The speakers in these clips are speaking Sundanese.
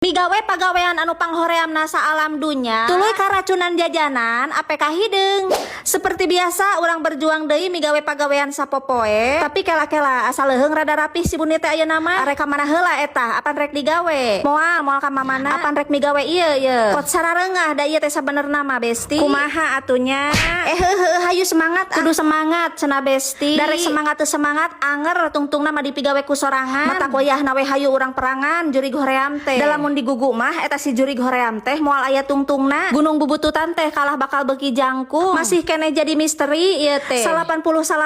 Migawe pagawean anu panghoreamna alam dunya, tuluy karacunan jajanan APK hideung. Seperti biasa urang berjuang deui migawe pagawean sapopoe, tapi kela-kela asal leuheung rada rapih si buni teh ayeuna mah. Arek ka mana heula eta? Apan rek digawe? Moal, moal ka mamana. Apan rek migawe ieu ye? Kot sarareungah da ieu teh sabenerna mah, Besti. Kumaha atunya? Eh, heuh, hayu semangat, kudu semangat cenah, Besti. Darek semangat teu semangat anger tungtungna mah dipigawe ku sorangan. Mata koyahna we hayu urang perangan jurig hoream teh. Da lamun digugu mah eta si jurig hoream teh moal aya tungtungna. Gunung bubututan teh kalah bakal beuki jangkung. Masih keneh jadi misteri ieu teh. 88,8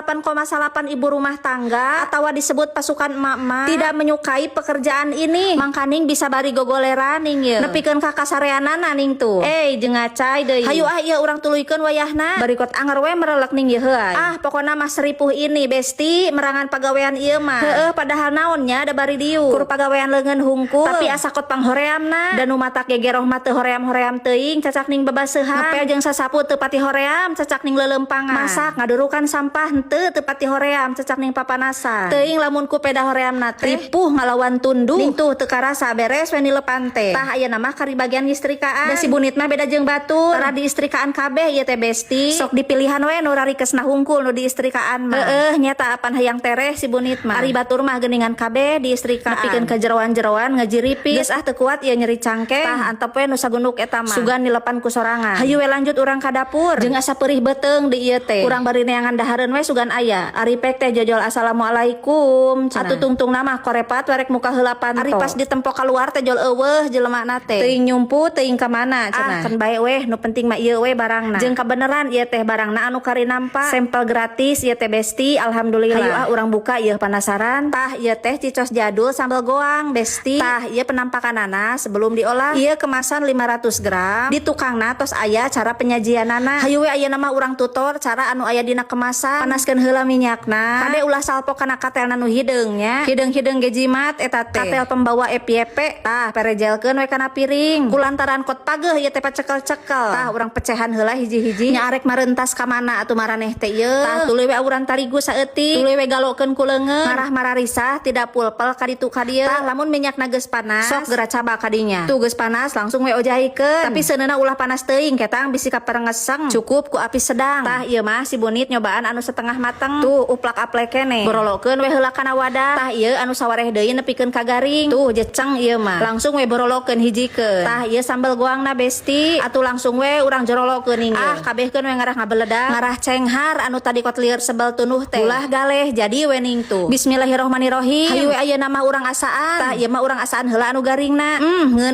ibu rumah tangga atau disebut pasukan emak-emak tidak menyukai pekerjaan ini. Mangkaning bisa bari gogoleran ning ye. Nepikeun ka kasareanana ning tuh. Eh, jeung ngacai deui. Hayu ah, ieu urang tuluykeun wayahna. Berikut anger we merelek ning ye heuay. Ah, pokona mah seripuh ini, Besti, merangan pagawean ieu mah. Heeh, padahal naonnya da bari diu. Kur pagawean leungeun hungkul. Tapi asa kot panghoreamna. Dan nu matak gegeroh mah teu hoream-hoream teuing cacak ning babaseuhan. Ngepel jeung sasapu teu pati hoream cacak ning leuleumpangan. Masak ngadurukan sampah henteu teu pati hoream cacak ning papanasan. Teuing lamun ku peda horeamna teh ripuh ngalawan tunduh. Ning tuh teu karasa beres we nilepan teh. Tah, ayeuna mah kari bagian ngistrikaan. Da si bunit mah beda jeung batur. Tara diistrikaan kabeh ieu teh, Besti. Sok dipilihan we nu rarikesna hungkul nu diistrikaan mah. Heeh, nyata apan hayang tereh si bunit mah. Ari batur mah geuningan kabeh diistrikaan. Nepikeun ka jeroan-jeroan ngajiripit. Geus ah, teu kuat ieu nyeri cangkeng. Tah, antep we nu sagunduk eta mah. Sugan nilepan ku sorangan. Hayu we lanjut urang ka dapur. Jeung asa perih beuteung di ieu teh. Urang bari neangan dahareun we sugan aya. Ari pek teh jojol assalamualaikum. Atuh tungtungna mah korepat werek muka heula panto. Ari pas ditempo keluar teh jol euweuh jelemana teh. Teuing nyumpu teuing ka mana cenah. Ah, keun bae weh, nu penting mah ieu we barangna. Jeung kabeneran ieu teh barangna anu kari nampa. Sampel gratis ieu teh, Besti, alhamdulillah. Hayu ah, urang buka ieu, penasaran. Tah, ieu teh cicos jadul sambal goang, Besti. Tah, ieu penampakanana sebelum diolah. Ieu kemasan 500 gram. Di tukangna tos aya cara penyajianana. Hayu we ayeuna mah urang tutor cara anu aya dina kemasan. Panaskeun heula minyakna. Kade ulah salpok kana katelna nu hideung nya. Hideung-hideung ge jimat eta teh. Katel pembawa FYP. Tah, perejelkeun we kana piring. Kulantaran kot pageuh ieu teh pacekel-cekel. Tah, urang pecehan heula hiji-hiji. Nya arek marentas ka mana atuh maraneh teh ieu? Tah, tuluy we awuran tarigu saeutik. Tuluy we galokeun ku leungeun. Ngarah mararisah tidak pulpel ka ditu ka dieu. Tah, lamun minyakna geus panas, sok geura cabak ka dinya. Tuh geus panas langsung we ojaikeun. Tapi seuneuna ulah panas teuing ketang bisi kaperengeseng. Cukup ku api sedang. Tah, ieu mah si bunit nyobaan anu setengah mateng. Tuh uplak aplek keneh. Borolokeun we heula kana wadah. Tah, ieu anu sawareh deui nepikeun ka garing. Tuh jeceng ieu mah. Langsung we borolokeun hijikeun. Tah, ieu sambal goangna, Besti. Atuh langsung we urang jorolokeun ning. Ah, kabehkeun we ngarah ngabeledak. Ngarah cenghar anu tadi kot lieur sebel tunuh teh. Ulah galeh jadi we ning tuh. Bismillahirrahmanirrahim. Hayu we ayeuna mah urang asaan. Tah, ieu mah urang asaan heula anu garingna.